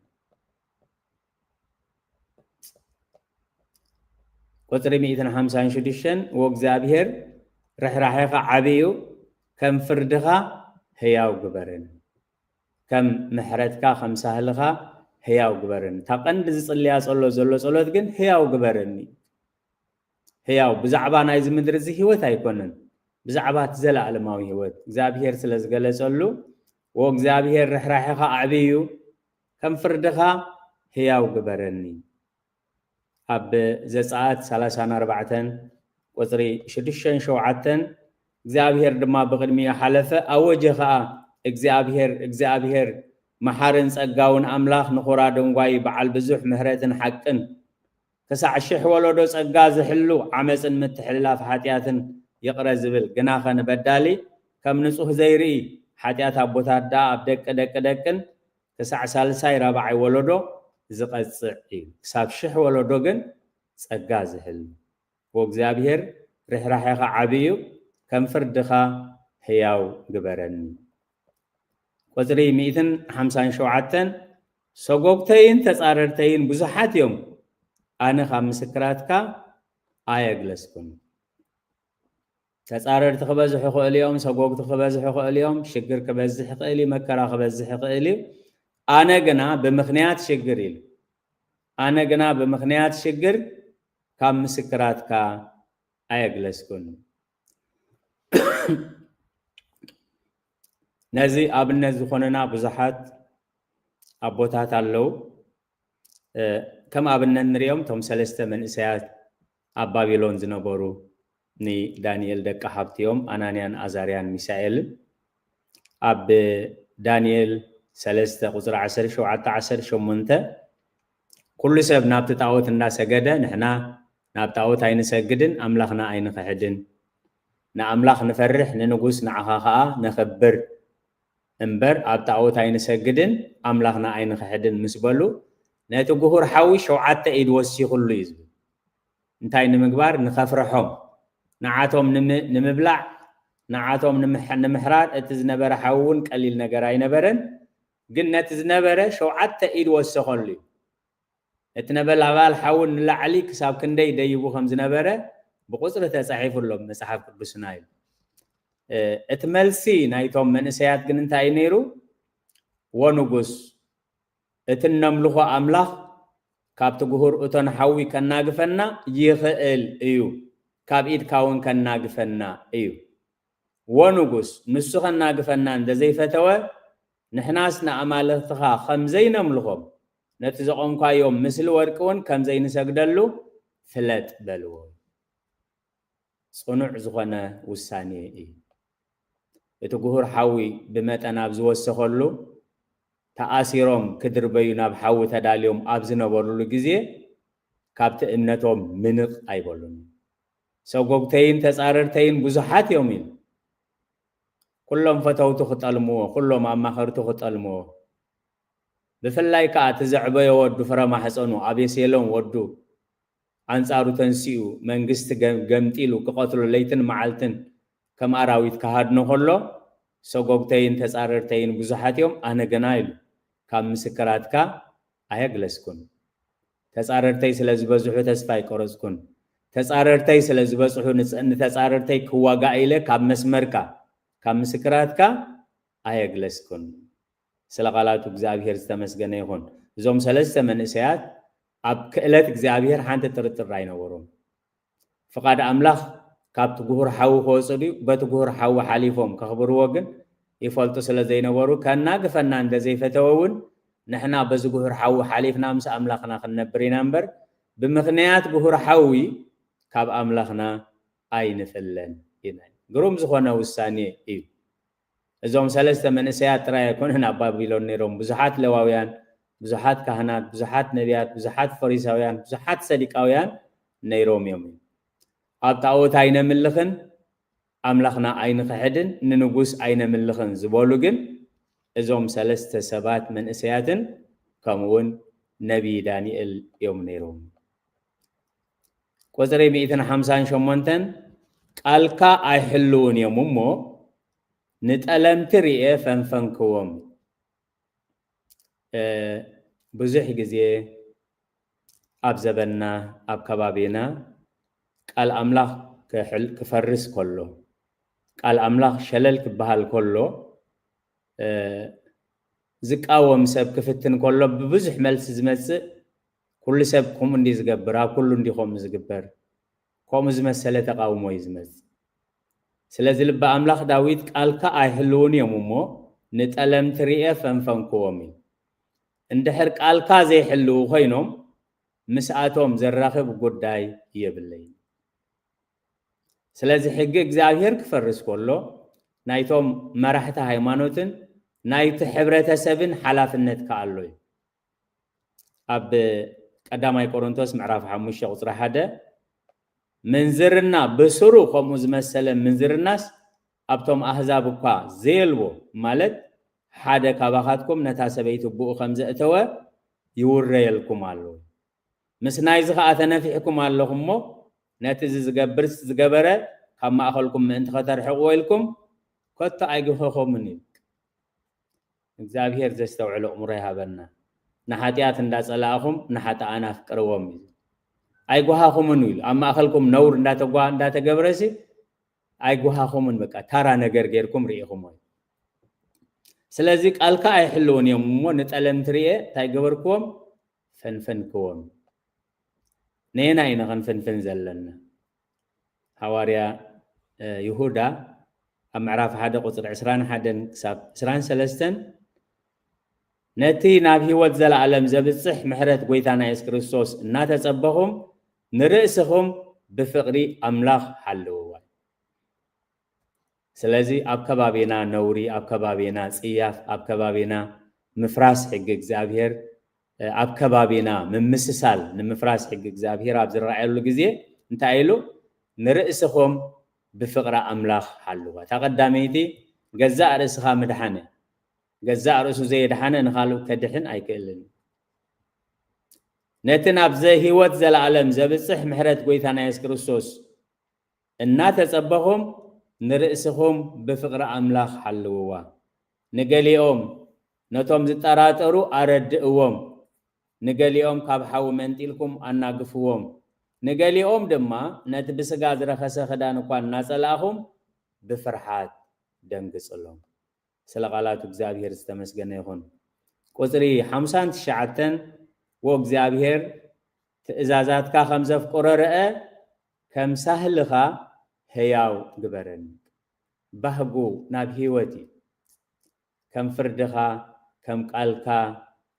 ቁፅሪ ሚእትን ሓምሳን ሽዱሽተን፣ ወእግዚኣብሔር ርሕራሕኻ ዓብዩ፣ ከም ፍርድኻ ህያው ግበርን፣ ከም ምሕረትካ ከም ሳህልኻ ህያው ግበርን። እታ ቀንዲ ዝፅልያ ጸሎ ዘሎ ጸሎት ግን ህያው ግበርኒ። ህያው ብዛዕባ ናይዚ ምድሪ እዚ ህይወት ኣይኮነን፣ ብዛዕባ እቲ ዘለኣለማዊ ህይወት እግዚኣብሔር ስለ ዝገለጸሉ፣ ወእግዚኣብሔር ርሕራሕኻ ዓብዩ፣ ከም ፍርድኻ ህያው ግበረኒ። ኣብ ዘጸኣት ሰላሳን ኣርባዕተን ቁጽሪ ሽዱሽተን ሸውዓተን፣ እግዚኣብሔር ድማ ብቕድሚኡ ሓለፈ፣ ኣወጀ ኸኣ፣ እግዚኣብሔር፣ እግዚኣብሔር፣ መሓርን ጸጋውን ኣምላኽ፣ ንኹራ ደንጓዪ፣ በዓል ብዙሕ ምሕረትን ሓቅን፣ ክሳዕ ሽሕ ወለዶ ጸጋ ዝሕሉ፣ ዓመጽን ምትሕልላፍ ሓጢኣትን ይቕረ ዝብል፣ ግናኸ ንበዳሊ ከም ንጹህ ዘይርኢ፣ ሓጢኣት ኣቦታት ደኣ ኣብ ደቂ ደቂ ደቅን ክሳዕ ሳልሳይ ራብዓይ ወለዶ ዝቐጽዕ እዩ። ክሳብ ሽሕ ወለዶ ግን ጸጋ ዝሕሉ። ወእግዚኣብሔር ርሕራሕኻ ዓቢ እዩ፣ ከም ፍርድኻ ህያው ግበረኒ። ቁጽሪ ሚእትን ሓምሳን ሸውዓተን፣ ሰጎግተይን ተጻረርተይን ብዙሓት እዮም፣ ኣነ ካብ ምስክራትካ ኣየግለስኩን። ተጻረርቲ ክበዝሑ ይኽእሉ እዮም፣ ሰጎግቲ ክበዝሑ ይኽእሉ እዮም፣ ሽግር ክበዝሕ ይኽእል እዩ፣ መከራ ክበዝሕ ይኽእል እዩ። ኣነ ግና ብምኽንያት ሽግር ኢሉ፣ ኣነ ግና ብምኽንያት ሽግር ካብ ምስክራትካ ኣየግለስኩን። ነዚ ኣብነት ዝኾነና ብዙሓት ኣቦታት ኣለዉ። ከም ኣብነት ንሪኦም፣ እቶም ሰለስተ መንእሰያት ኣብ ባቢሎን ዝነበሩ ንዳንኤል ደቂ ሓብቲ እዮም፣ ኣናንያን ኣዛርያን ሚሳኤልን። ኣብ ዳንኤል ሰለስተ ቁጽሪ ዓሰርተ ሸውዓተ፣ ዓሰርተ ሸሞንተ፣ ኩሉ ሰብ ናብቲ ጣዖት እንዳሰገደ፣ ንሕና ናብ ጣዖት ኣይንሰግድን፣ ኣምላኽና ኣይንኽሕድን፣ ንኣምላኽ ንፈርሕ፣ ንንጉስ ንዓኻ ኸኣ ነኽብር እምበር ኣብ ጣዖት ኣይንሰግድን፣ ኣምላኽና ኣይንኽሕድን ምስ በሉ፣ ነቲ ጉሁር ሓዊ ሸውዓተ ኢድ ወሲኹሉ እዩ ዝብል። እንታይ ንምግባር? ንኸፍርሖም። ንዓቶም ንምብላዕ፣ ንዓቶም ንምሕራር እቲ ዝነበረ ሓዊ እውን ቀሊል ነገር ኣይነበረን። ግን ነቲ ዝነበረ ሸውዓተ ኢድ ወሰኸሉ እዩ። እቲ ነበልባል ሓዊ ንላዕሊ ክሳብ ክንደይ ደይቡ ከም ዝነበረ ብቁጽሪ ተጻሒፉ ኣሎ መጽሓፍ ቅዱስና እዩ። እቲ መልሲ ናይቶም መንእሰያት ግን እንታይ እዩ ነይሩ? ወንጉስ፣ እቲ እነምልኾ ኣምላኽ ካብቲ ጉሁር እቶን ሓዊ ከናግፈና ይኽእል እዩ፣ ካብ ኢድካ እውን ከናግፈና እዩ። ወንጉስ፣ ንሱ ከናግፈና እንተ ዘይፈተወ፣ ንሕናስ ንኣማልኽትኻ ከም ዘይነምልኾም፣ ነቲ ዘቖምካዮም ምስሊ ወርቂ እውን ከም ዘይንሰግደሉ ፍለጥ በልዎ። ጽኑዕ ዝኾነ ውሳኔ እዩ። እቲ ጉሁር ሓዊ ብመጠን ኣብ ዝወሰኸሉ፣ ተኣሲሮም ክድርበዩ ናብ ሓዊ ተዳልዮም ኣብ ዝነበሩሉ ግዜ፣ ካብቲ እምነቶም ምንቕ ኣይበሉን። ሰጎግተይን ተጻረርተይን ብዙሓት እዮም ኢሉ። ኩሎም ፈተውቱ ክጠልምዎ፣ ኩሎም ኣማኸርቱ ክጠልምዎ። ብፍላይ ከኣ እቲ ዘዕበዮ ወዱ ፍረ ማሕጸኑ ኣቤሴሎም ወዱ ኣንጻሩ ተንሲኡ መንግስቲ ገምጢሉ ክቐትሎ ለይትን መዓልትን ከም ኣራዊት ክሃድኖ ከሎ፣ ሰጎግተይን ተጻረርተይን ብዙሓት እዮም፣ ኣነ ግና ኢሉ ካብ ምስክራትካ ኣየግለስኩን። ተጻረርተይ ስለ ዝበዝሑ ተስፋ ኣይቆረጽኩን። ተጻረርተይ ስለ ዝበዝሑ ንተጻረርተይ ክዋጋእ ኢለ ካብ መስመርካ ካብ ምስክራትካ ኣየግለስኩን። ስለ ቃላቱ እግዚኣብሔር ዝተመስገነ ይኹን። እዞም ሰለስተ መንእሰያት ኣብ ክእለት እግዚኣብሔር ሓንቲ ጥርጥር ኣይነበሮም። ፍቓድ ኣምላኽ ካብቲ ጉሁር ሓዊ ክወፁ ድዩ፣ በቲ ጉሁር ሓዊ ሓሊፎም ከኽብርዎ ግን ይፈልጡ ስለ ዘይነበሩ፣ ከናግፈና እንተ ዘይፈተወ እውን፣ ንሕና በዚ ጉሁር ሓዊ ሓሊፍና ምስ ኣምላኽና ክንነብር ኢና እምበር፣ ብምኽንያት ጉሁር ሓዊ ካብ ኣምላኽና ኣይንፍለን ኢና። ግሩም ዝኾነ ውሳኔ እዩ። እዞም ሰለስተ መንእሰያት ጥራይ ኣይኮኑን ኣብ ባቢሎን ነይሮም። ብዙሓት ሌዋውያን፣ ብዙሓት ካህናት፣ ብዙሓት ነቢያት፣ ብዙሓት ፈሪሳውያን፣ ብዙሓት ሰዲቃውያን ነይሮም እዮም። ኣብ ጣዖት ኣይነምልኽን፣ ኣምላኽና ኣይንኽሕድን፣ ንንጉስ ኣይነምልኽን ዝበሉ ግን እዞም ሰለስተ ሰባት መንእሰያትን ከምኡውን ነቢይ ዳንኤል እዮም ነይሮም። ቁጽሪ ሚእትን ሓምሳን ሸሞንተን፣ ቃልካ ኣይሕልውን እዮም እሞ ንጠለምቲ ርኤ ፈንፈንክዎም። እ፣ ብዙሕ ግዜ ኣብ ዘበንና፣ ኣብ ከባቢና ቃል ኣምላኽ ክሕል-፣ ክፈርስ ከሎ፣ ቃል ኣምላኽ ሸለል ክበሃል ከሎ፣ እ፣ ዝቃወም ሰብ ክፍትን ከሎ ብብዙሕ መልሲ ዝመጽእ፣ ኩሉ ሰብ ከምኡ እንዲ ዝገብር፣ ኣብ ኩሉ እንዲ ከምኡ ዝግበር፣ ከምኡ ዝመሰለ ተቃውሞ እዩ ዝመጽእ። ስለዚ ልቢ ኣምላኽ ዳዊት፣ "ቃልካ ኣይሕልውን እዮም እሞ ንጠለምቲ ርኤ ፈንፈንክዎም" እዩ። እንድሕር ቃልካ ዘይሕልው ኮይኖም ምስኣቶም ዘራኽብ ጉዳይ የብለይን። ስለዚ ሕጊ እግዚኣብሔር ክፈርስ ከሎ ናይቶም መራሕቲ ሃይማኖትን ናይቲ ሕብረተሰብን ሓላፍነት ከኣ ኣሎ እዩ። ኣብ ቀዳማይ ቆሮንቶስ ምዕራፍ ሓሙሽተ ቁጽሪ ሓደ፣ "ምንዝርና ብስሩ ከምኡ ዝመሰለ ምንዝርናስ ኣብቶም ኣህዛብ እኳ ዘየልቦ፣ ማለት ሓደ ካባኻትኩም ነታ ሰበይቲ ብኡ ከም ዘእተወ ይውረየልኩም ኣሎ። ምስ ናይዚ ኸኣ ተነፊሕኩም ኣለኹም እሞ፣ ነቲ እዚ ዝገብርስ ዝገበረ ካብ ማእኸልኩም ምእንቲ ኸተርሕቕዎ ኢልኩም ከቶ ኣይግህኹምን" እዩ። እግዚኣብሔር ዘስተውዕል ኣእምሮ ይሃበና። "ንሓጢኣት እንዳጸላእኹም ንሓጥኣን ኣፍቅርዎም" እዩ። "ኣይጓሃኹምን" እዩ ኢሉ። ኣብ ማእኸልኩም ነውር እንዳተጓ-፣ እንዳተገብረሲ ኣይጓሃኹምን፣ በቃ ታራ ነገር ጌርኩም ርኢኹሞ እዩ። ስለዚ "ቃልካ ኣይሕልውን እዮም እሞ ንጠለምቲ ርኤ እንታይ ገበርክዎም? ፈንፈንክዎም" እዩ። ነየናይ ኢና ክንፍንፍን ዘለና? ሃዋርያ፣ እ፣ ይሁዳ ኣብ ምዕራፍ ሓደ ቁጽሪ ዕስራን ሓደን ክሳብ ዕስራን ሰለስተን፣ "ነቲ ናብ ህይወት ዘለኣለም ዘብጽሕ ምሕረት ጐይታና የሱስ ክርስቶስ እናተጸበኹም፣ ንርእስኹም ብፍቕሪ ኣምላኽ ሓልውዋ" እዩ። ስለዚ ኣብ ከባቢና ነውሪ፣ ኣብ ከባቢና ጽያፍ፣ ኣብ ከባቢና ምፍራስ ሕጊ እግዚኣብሔር፣ እ፣ ኣብ ከባቢና ምምስሳል ንምፍራስ ሕጊ እግዚኣብሔር ኣብ ዝረኣየሉ ግዜ እንታይ ኢሉ? "ንርእስኹም ብፍቕሪ ኣምላኽ ሓልዋ።" እታ ቀዳመይቲ ገዛእ ርእስኻ ምድሓን እያ። ገዛእ ርእሱ ዘየድሓነ ንኻልእ ከድሕን ኣይክእልን። "ነቲ ናብ ዘ-፣ ህይወት ዘለኣለም ዘብጽሕ ምሕረት ጐይታና የሱስ ክርስቶስ እናተጸበኹም ንርእስኹም ብፍቕሪ ኣምላኽ ሓልውዋ። ንገሊኦም ነቶም ዝጠራጠሩ ኣረድእዎም፣ ንገሊኦም ካብ ሓዊ መንጢልኩም ኣናግፍዎም፣ ንገሊኦም ድማ ነቲ ብስጋ ዝረኸሰ ክዳን እኳ እናጸላእኹም ብፍርሓት ደንግጽሎም።" ስለ ቃላቱ እግዚኣብሔር ዝተመስገነ ይኹን። ቁጽሪ ሓምሳን ትሽዓተን፣ "ወእግዚኣብሔር ትእዛዛትካ ከም ዘፍቅሮ ርአ፣ ከም ሳህልኻ ህያው ግበረኒ።" ባህጉ ናብ ህይወት እዩ። ከም ፍርድኻ፣ ከም ቃልካ፣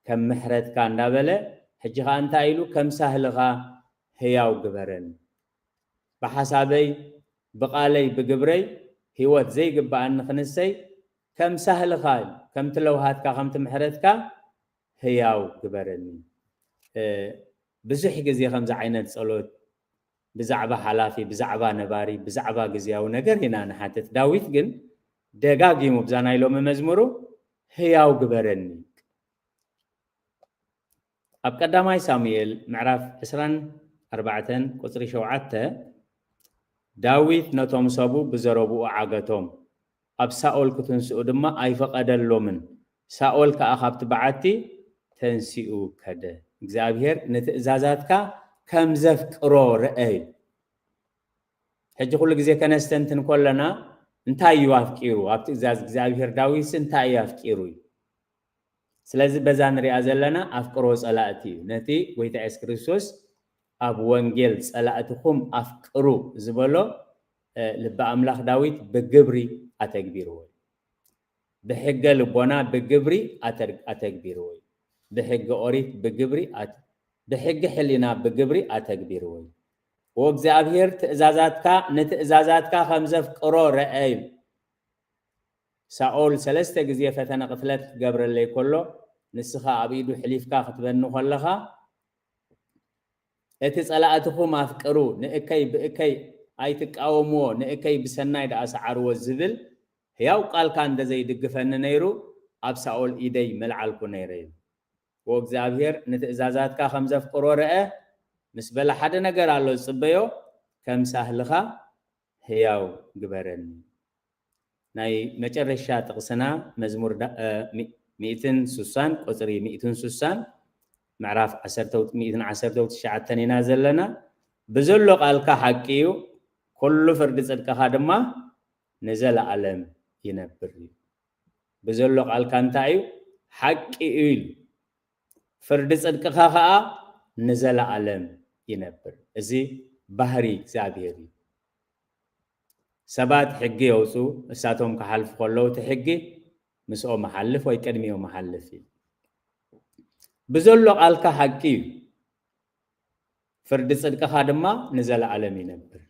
ከም ምሕረትካ እንዳበለ፣ ሕጂ ኸኣ እንታይ ኢሉ? "ከም ሳህልኻ ህያው ግበረኒ። ብሓሳበይ፣ ብቓለይ፣ ብግብረይ ህይወት ዘይግብኣኒ ክንሰይ፣ ከም ሳህልኻ፣ ከምቲ ለውሃትካ፣ ከምቲ ምሕረትካ ህያው ግበረኒ።" እ፣ ብዙሕ ግዜ ከምዚ ዓይነት ጸሎት ብዛዕባ ሓላፊ፣ ብዛዕባ ነባሪ፣ ብዛዕባ ግዝያዊ ነገር ኢና ንሓትት። ዳዊት ግን ደጋጊሙ ብዛ ናይ ሎሚ መዝሙሩ "ህያው ግበረኒ።" ኣብ ቀዳማይ ሳሙኤል ምዕራፍ ዕስራን ኣርባዕተን ቁጽሪ ሸውዓተ፣ ዳዊት ነቶም ሰቡ ብዘረብኡ ዓገቶም፣ ኣብ ሳኦል ክትንስኡ ድማ ኣይፈቐደሎምን። ሳኦል ከኣ ካብቲ በዓቲ ተንሲኡ ከደ። እግዚኣብሔር ንትእዛዛትካ ከም ዘፍቅሮ ርአ እዩ። ሕጂ ኩሉ ግዜ ከነስተንትን ከለና፣ እንታይ እዩ ኣፍቂሩ? ኣብ ትእዛዝ እግዚኣብሔር ዳዊትስ እንታይ እዩ ኣፍቂሩ እዩ? ስለዚ በዛ ንሪኣ ዘለና ኣፍቅሮ ጸላእቲ እዩ። ነቲ ጎይታ የሱስ ክርስቶስ ኣብ ወንጌል "ጸላእትኹም ኣፍቅሩ" ዝበሎ፣ እ፣ ልበ ኣምላኽ ዳዊት ብግብሪ ኣተግቢርዎ እዩ። ብሕገ ልቦና ብግብሪ ኣተር-፣ ኣተግቢርዎ እዩ። ብሕገ ኦሪት ብግብሪ ኣት-፣ ብሕገ ሕሊና ብግብሪ ኣተግቢርዎ እዩ። "ወእግዚኣብሔር ትእዛዛትካ፣ ንትእዛዛትካ ከም ዘፍቅሮ ረአ" እዩ። ሳኦል ሰለስተ ግዜ ፈተነ ቅትለት ክገብረለይ ከሎ፣ ንስኻ ኣብ ኢዱ ሕሊፍካ ክትበኒ ከለኻ፣ "እቲ ጸላእትኹም ኣፍቅሩ፣ ንእከይ ብእከይ ኣይትቃወምዎ፣ ንእከይ ብሰናይ ደኣ ሰዓርዎ" ዝብል ህያው ቃልካ እንተዘይድግፈኒ ነይሩ፣ ኣብ ሳኦል ኢደይ መልዓልኩ ነይረ እዩ። "ወእግዚኣብሔር ንትእዛዛትካ ከም ዘፍቅሮ ረአ" ምስ በለ ሓደ ነገር ኣሎ ዝጽበዮ፣ "ከም ሳህልኻ ህያው ግበረኒ።" ናይ መጨረሻ ጥቕስና መዝሙር ዳ-፣ እ፣ ሚ-፣ ሚእትን ሱሳን፣ ቁጽሪ ሚእትን ሱሳን፣ ምዕራፍ ዓሰርተ፣ ሚእትን ዓሰርተ ትሽዓተን ኢና ዘለና። "ብዘሎ ቃልካ ሓቂ እዩ፣ ኩሉ ፍርዲ ጽድቅኻ ድማ ንዘለኣለም ይነብር" እዩ። ብዘሎ ቃልካ እንታይ እዩ? ሓቂ እዩ ኢሉ። "ፍርዲ ጽድቅኻ ኸኣ ንዘለኣለም ይነብር።" እዚ ባህሪ እግዚኣብሔር እዩ። ሰባት ሕጊ የውፁ፣ እሳቶም ክሓልፉ ከለዉ እቲ ሕጊ ምስኦም ይሓልፍ ወይ ቅድሚኦም ይሓልፍ እዩ። ብዘሎ ቃልካ ሓቂ እዩ፣ ፍርዲ ጽድቅኻ ድማ ንዘለኣለም ይነብር።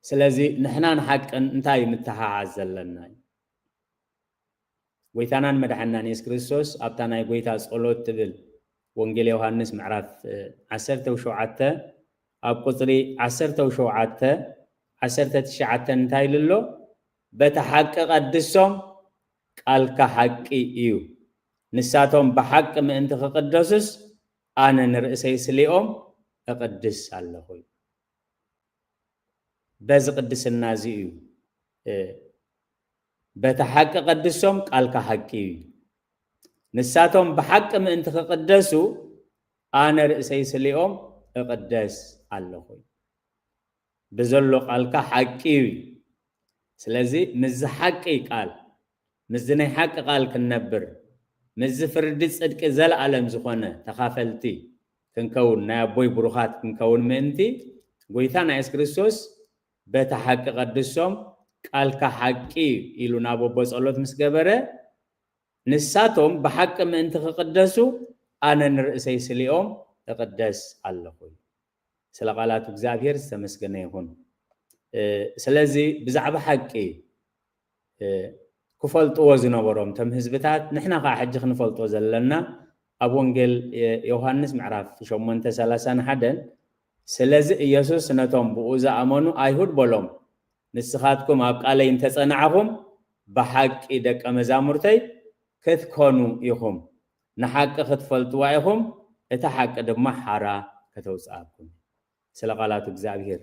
ስለዚ ንሕናን ሓቅን እንታይ እዩ ምትሓሓዝ ዘለና እዩ? ጎይታናን መድሓናን የሱስ ክርስቶስ ኣብታ ናይ ጎይታ ጸሎት ትብል ወንጌል ዮሃንስ ምዕራፍ፣ እ፣ ዓሰርተ ሸውዓተ ኣብ ቁጽሪ ዓሰርተ ሸውዓተ፣ ዓሰርተ ትሽዓተ እንታይ ኢሉ ኣሎ? "በቲ ሓቂ ቀድሶም፣ ቃልካ ሓቂ እዩ። ንሳቶም ብሓቂ ምእንቲ ክቕደሱስ፣ ኣነ ንርእሰይ ስሊኦም እቕድስ ኣለኹ" እዩ። በዚ ቅድስና እዚ እዩ፣ እ፣ "በቲ ሓቂ ቀድሶም፣ ቃልካ ሓቂ እዩ። ንሳቶም ብሓቂ ምእንቲ ክቕደሱ፣ ኣነ ርእሰይ ስሊኦም እቕደስ ኣለኹ" እዩ። ብዘሎ ቃልካ ሓቂ እዩ። ስለዚ ምስዚ ሓቂ ቃል፣ ምስዚ ናይ ሓቂ ቃል ክንነብር፣ ምስዚ ፍርዲ ጽድቂ ዘለኣለም ዝኾነ ተኻፈልቲ ክንከውን፣ ናይ ኣቦይ ብሩኻት ክንከውን ምእንቲ፣ ጎይታና የሱስ ክርስቶስ "በቲ ሓቂ ቀድሶም፣ ቃልካ ሓቂ" ኢሉ ናብ ኣቦ ጸሎት ምስ ገበረ፣ "ንሳቶም ብሓቂ ምእንቲ ክቕደሱ፣ ኣነ ንርእሰይ ስሊኦም እቕደስ ኣለኹ" እዩ። ስለ ቃላቱ እግዚኣብሔር ዝተመስገነ ይኹን። እ፣ ስለዚ ብዛዕባ ሓቂ፣ እ፣ ክፈልጥዎ ዝነበሮም እቶም ህዝብታት፣ ንሕና ኸዓ ሕጂ ክንፈልጦ ዘለና ኣብ ወንጌል፣ እ፣ ዮሃንስ ምዕራፍ ሸሞንተ ሰላሳን ሓደን፣ ስለዚ ኢየሱስ ነቶም ብኡ ዝኣመኑ ኣይሁድ በሎም፣ "ንስኻትኩም ኣብ ቃለይ እንተጸናዕኹም፣ ብሓቂ ደቀ መዛሙርተይ ክትኮኑ ኢኹም። ንሓቂ ክትፈልጥዋ ኢኹም፣ እታ ሓቂ ድማ ሓራ ከተውጽኣኩም" እዩ። ስለ ቃላቱ እግዚኣብሔር።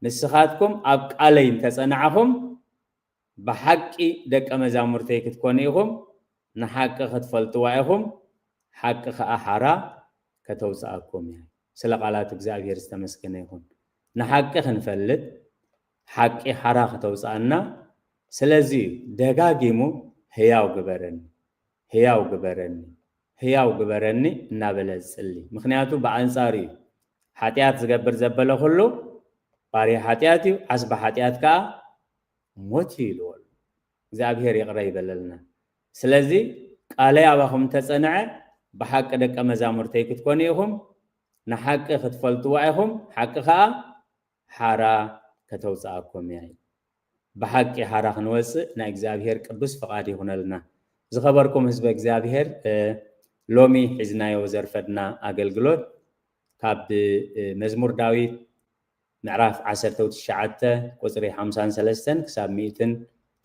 "ንስኻትኩም ኣብ ቃለይ እንተጸናዕኹም፣ ብሓቂ ደቀ መዛሙርተይ ክትኮኑ ኢኹም፣ ንሓቂ ክትፈልጥዋ ኢኹም፣ ሓቂ ኸኣ ሓራ ከተውጽኣኩም እያ።" ስለ ቃላቱ እግዚኣብሔር ዝተመስገነ ይኹን። ንሓቂ ክንፈልጥ፣ ሓቂ ሓራ ከተውጽኣና፣ ስለዚ እዩ ደጋጊሙ "ህያው ግበረኒ፣ ህያው ግበረኒ፣ ህያው ግበረኒ" እናበለ ዝጽሊ። ምኽንያቱ ብኣንጻሩ እዩ። ሓጢኣት ዝገብር ዘበለ ኩሉ ባርያ ሓጢኣት እዩ፣ ዓስቢ ሓጢኣት ከኣ ሞት እዩ ኢልዎ ኣሎ። እግዚኣብሔር ይቕረ ይበለልና። ስለዚ ቃለይ ኣባኹም እንተጸንዐ፣ ብሓቂ ደቀ መዛሙርተይ ክትኮኑ ኢኹም፣ ንሓቂ ክትፈልጥዋ ኢኹም፣ ሓቂ ከኣ ሓራ ከተውጽኣኩም እያ። ብሓቂ ሓራ ክንወጽእ ናይ እግዚኣብሔር ቅዱስ ፍቓድ ይኹነልና። ዝኸበርኩም ህዝበ እግዚኣብሔር፣ እ፣ ሎሚ ሒዝናዮ ዘርፈድና ኣገልግሎት ካብ፣ እ፣ መዝሙር ዳዊት ምዕራፍ ዓሰርተ ትሽዓተ ቁጽሪ ሓምሳን ሰለስተን ክሳብ ሚእትን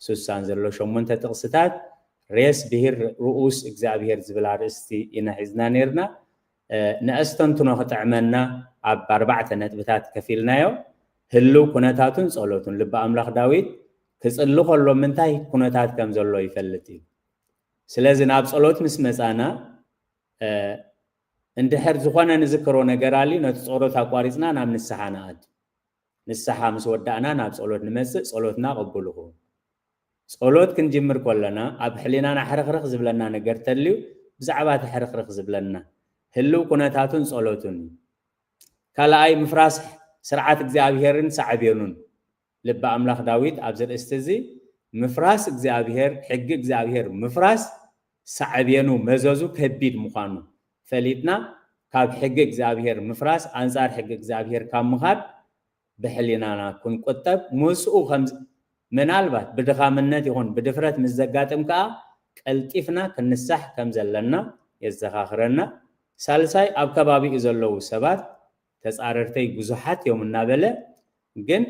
ሱሳን ዘሎ ሸሞንተ ጥቕስታት፣ ሬስ ብሂር ርኡስ እግዚኣብሔር ዝብል ኣርእስቲ ኢና ሒዝና ነይርና። እ፣ ነእስተንትኖ ክጥዕመና ኣብ ኣርባዕተ ነጥብታት ከፊልናዮ። ህልው ኩነታቱን ጸሎቱን። ልቢ ኣምላኽ ዳዊት ክጽሊ ከሎ ምንታይ ኩነታት ከም ዘሎ ይፈልጥ እዩ። ስለዚ ናብ ጸሎት ምስ መጻና፣ እ፣ እንድሕር ዝኾነ ንዝክሮ ነገር ኣልዩ፣ ነቲ ጸሎት ኣቋሪጽና ናብ ንስሓ ንኣቱ። ንስሓ ምስ ወዳእና ናብ ጸሎት ንመጽእ፣ ጸሎትና ቅቡል ይኹን። ጸሎት ክንጅምር ከለና ኣብ ሕሊናና ሕርኽርኽ ዝብለና ነገር ተልዩ፣ ብዛዕባ እቲ ሕርኽርኽ ዝብለና ህልው ኩነታቱን ጸሎቱን እዩ። ካልኣይ ምፍራስ ስርዓት እግዚኣብሄርን ሳዕቤኑን። ልበ ኣምላኽ ዳዊት ኣብዚ ርእስቲ እዚ ምፍራስ እግዚኣብሄር፣ ሕጊ እግዚኣብሄር ምፍራስ ሳዕቤኑ መዘዙ ከቢድ ምዃኑ ፈሊጥና ካብ ሕጊ እግዚኣብሄር ምፍራስ ኣንጻር ሕጊ እግዚኣብሄር ካብ ምኻድ ብሕሊናና ክንቁጠብ ምስኡ ከም ምናልባት ብድኻምነት ይኹን ብድፍረት ምስ ዘጋጥም ከኣ ቀልጢፍና ክንሳሕ ከም ዘለና የዘኻኽረና። ሳልሳይ ኣብ ከባቢኡ ዘለዉ ሰባት ተጻረርተይ ብዙሓት እዮም እናበለ ግን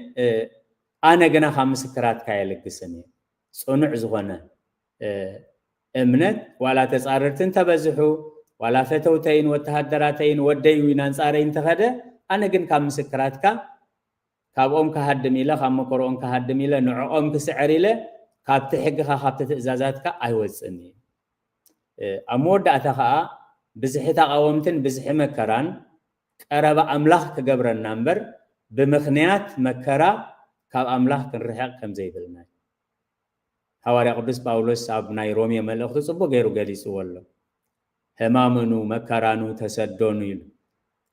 ኣነ ግና ካብ ምስክራትካ የልግስን እየ። ጽኑዕ ዝኾነ እምነት ዋላ ተጻረርቲ እንተበዝሑ ዋላ ፈተውተይን ወተሃደራተይን ወደይ እውን ኣንጻረይ እንተኸደ ኣነ ግን ካብ ምስክራትካ ካብኦም ክሃድም ኢለ ካብ መከሮኦም ክሃድም ኢለ ንዕኦም ክስዕር ኢለ ካብቲ ሕግኻ ካብቲ ትእዛዛትካ ኣይወፅን እየ። ኣብ መወዳእታ ከዓ ብዝሒ ተቃወምትን ብዝሒ መከራን ቀረባ ኣምላኽ ክገብረና እምበር ብምኽንያት መከራ ካብ ኣምላኽ ክንርሕቕ ከም ዘይብልና እዩ። ሃዋርያ ቅዱስ ጳውሎስ ኣብ ናይ ሮሜ መልእኽቱ ጽቡቕ ገይሩ ገሊጽዎ ኣሎ። ሕማምኑ፣ መከራኑ፣ ተሰዶኑ ኢሉ።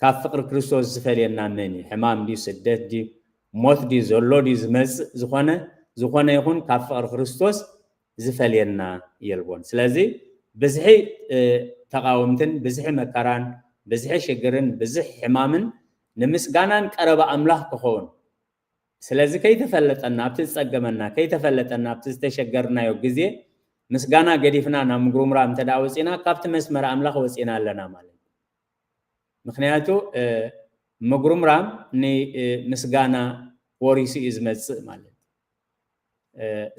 ካብ ፍቕሪ ክርስቶስ ዝፈልየና መን እዩ? ሕማም ድዩ፣ ስደት ድዩ፣ ሞት ድዩ፣ ዘሎ ድዩ ዝመጽእ፣ ዝኾነ ዝኾነ ይኹን ካብ ፍቕሪ ክርስቶስ ዝፈልየና የልቦን። ስለዚ ብዝሒ ተቃወምትን ብዝሒ መከራን ብዝሒ ሽግርን ብዝሒ ሕማምን ንምስጋናን ቀረባ ኣምላኽ ክኸውን ስለዚ ከይተፈለጠና ኣብቲ ዝጸገመና ከይተፈለጠና ኣብቲ ዝተሸገርናዮ ግዜ ምስጋና ገዲፍና ናብ ምጉርምራም እንተ ደኣ ወጺና ካብቲ መስመር ኣምላኽ ወጺና ኣለና ማለት እዩ። ምክንያቱ ምጉርምራም ንምስጋና ወሪሱ እዩ ዝመጽእ ማለት እዩ።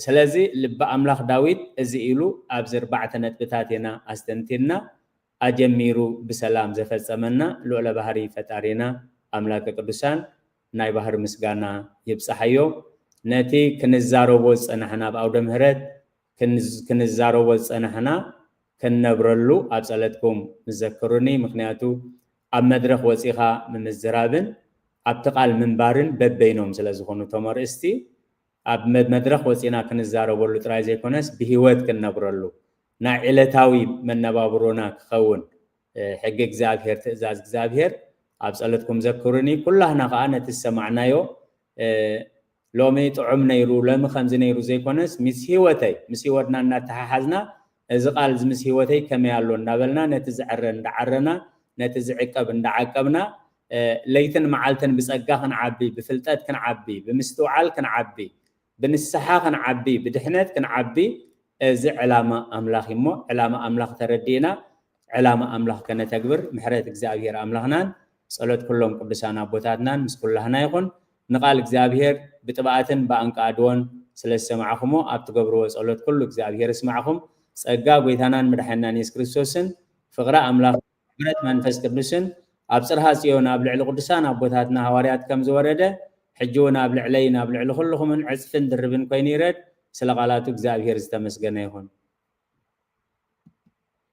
ስለዚ ልቢ ኣምላኽ ዳዊት እዚ ኢሉ ኣብዚ ኣርባዕተ ነጥብታት ኢና ኣስተንቲንና ኣጀሚሩ ብሰላም ዘፈጸመና ልዑለ ባህሪ ፈጣሪና ኣምላከ ቅዱሳን ናይ ባህሪ ምስጋና ይብጻሓዮ። ነቲ ክንዛረቦ ዝጸናሕና ኣብ ኣውደ ምህረት ክንዛረቦ ዝጸናሕና ክንነብረሉ ኣብ ጸለትኩም ምዘክሩኒ። ምክንያቱ ኣብ መድረኽ ወጺኻ ምምዝራብን ኣብቲ ቃል ምንባርን በበይኖም ስለ ዝኾኑ እቶም ኣርእስቲ ኣብ መድረኽ ወፂና ክንዛረበሉ ጥራይ ዘይኮነስ ብህይወት ክንነብረሉ ናይ ዕለታዊ መነባብሮና ክኸውን ሕጊ እግዚኣብሔር ትእዛዝ እግዚኣብሔር ኣብ ፀለትኩም ዘክሩኒ። ኩላህና ከዓ ነቲ ዝሰማዕናዮ ሎሚ ጥዑም ነይሩ ሎሚ ከምዚ ነይሩ ዘይኮነስ ምስ ህይወተይ ምስ ህይወትና እናተሓሓዝና እዚ ቃል እዚ ምስ ህይወተይ ከመይ ኣሎ እናበልና ነቲ ዝዕረ እንዳዓረና ነቲ ዝዕቀብ እንዳዓቀብና ለይትን መዓልትን ብጸጋ ክንዓቢ፣ ብፍልጠት ክንዓቢ፣ ብምስትውዓል ክንዓቢ፣ ብንስሓ ክንዓቢ፣ ብድሕነት ክንዓቢ፣ እዚ ዕላማ ኣምላኽ እዩ እሞ፣ ዕላማ ኣምላኽ ተረዲእና፣ ዕላማ ኣምላኽ ከነተግብር፣ ምሕረት እግዚኣብሔር ኣምላኽናን ጸሎት ኩሎም ቅዱሳን ኣቦታትናን ምስ ኩላህና ይኹን። ንቓል እግዚኣብሔር ብጥብኣትን ብኣንቃድዎን ስለ ዝሰማዕኹሞ፣ ኣብ ትገብርዎ ጸሎት ኩሉ እግዚኣብሔር ይስማዕኹም። ጸጋ ጐይታናን መድሓኒናን የሱስ ክርስቶስን ፍቕሪ ኣምላኽ ሕብረት መንፈስ ቅዱስን ኣብ ጽርሃ ጽዮን ኣብ ልዕሊ ቅዱሳን ኣቦታትና ሃዋርያት ከም ዝወረደ ሕጂ እውን ኣብ ልዕለይን ኣብ ልዕሊ ኩልኹምን ዕጽፍን ድርብን ኮይኑ ይረድ። ስለ ቃላቱ እግዚኣብሔር ዝተመስገነ ይኹን።